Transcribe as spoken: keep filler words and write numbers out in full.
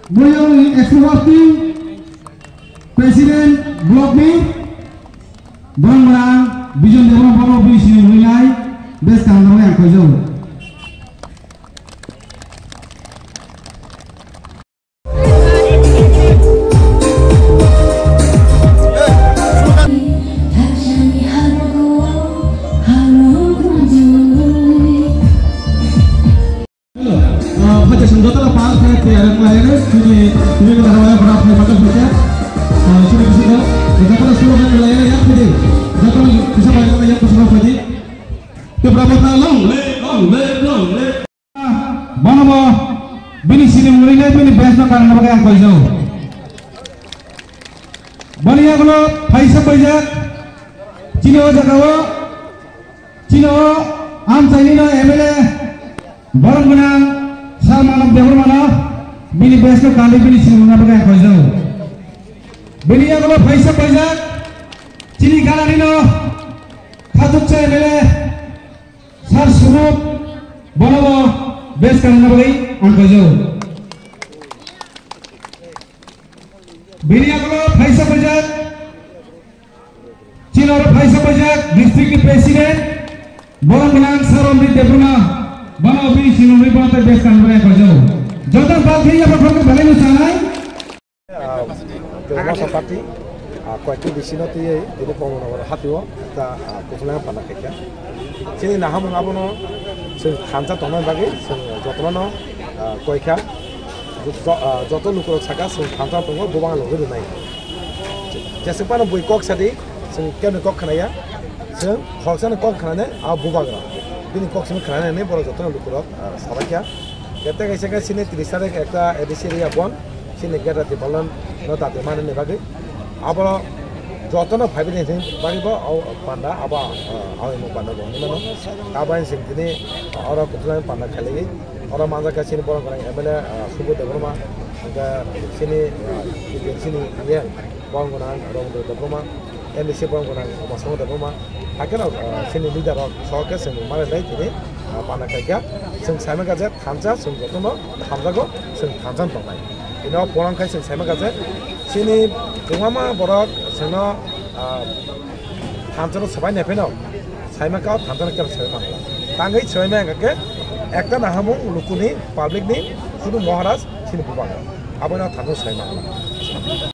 Boyong Expo Party President Block ni Borong Borang Bijon Debra Borok bini sini hwnwi nai bes kaham nangwi ang koijao. Hello, ah, phaisa song joto no pal khe tiyar wng lai re, chini, chini ko dara waya bora phai mata phai khe, ah, chini kisi ko, joto no solo khe lai re, yak phidi, joto no kisa bai khe yak kisa phai di. Tipra Motha long live, long live, long live. Bono bo bini sini muli nai bini bes no karang bagwi ang koijao. Boni yagulo phaisa paijak, chini o jaga o Chini o amchaini no M L A borom gwnang Sir Manab Debbarma no bini bes no kali bini sini muna bagwi ang koijao. Bini yagulo phaisa paijak chini ganani no khachuksa M L A Sir Sumuk bono bo bes kali na bagwi ang koijao. Bini yagulo phaisa paijak Chini oro phaisa paijak district ni president, borom gwnang Sir Omrit Debbarma, bono bini sini muli bono tei bes kali bagwi ang koijao. Joto bal khe yapha phangkhe belai no chanai. Ah, Debbarma Party, ah, koyekti bisino twiwi tini Kamalnagar hatio ekta, ah, kuchulai panda khaikha. Chini nahamung abono chwng thansa tongnai bagwi chwng jotono, ah, koikha. Jo-, ah, joto lukurok saka chwng thansa tongo, bubang logwi rwnai. Jeswk phano bui kok sadi, chwng kebni kok khnaya, chwng khoroksa ni kok khnanai, a bubagra. Bini kok simi khnanai hinwi borok jotono lukurok, ah, sabaikha. Kete kaisa khe chini tris tarik ekta A D C area bon, chini Greater Tipraland no dati manani bagwi. Abo jotono phaibai ni bagwi bo o panda abo, ah, o imo panda bo hinwi mano. Abo chwng tini oro kuchulai panda khailaiwi. Oro manjak kha chini borok gwnang M L A, ah, Subodh Debbarma, hwnkhe chini, ah, chini E M borok gwnang Ramodor Debbarma, M D C borok gwnang Umasongho Debbarma, hakhe no, ah, chini leader rok sok khe chwng mare lai tini, ah, panda khaikha. Chwng sai mankha je thansa chwng jotono hamjago, chwng thansa tongnai. Ino porong khai chwng sai mankha je chini kwbangma borok chwngno, ah, thansa no swbai nai pheno. Saima kao thansa no kebo swbai mangla. Tangwi swbai mangkha khe ekta nahamung lukuni, public ni, sudu Maharaj chini bubagra. Abono thansa swbai mangla.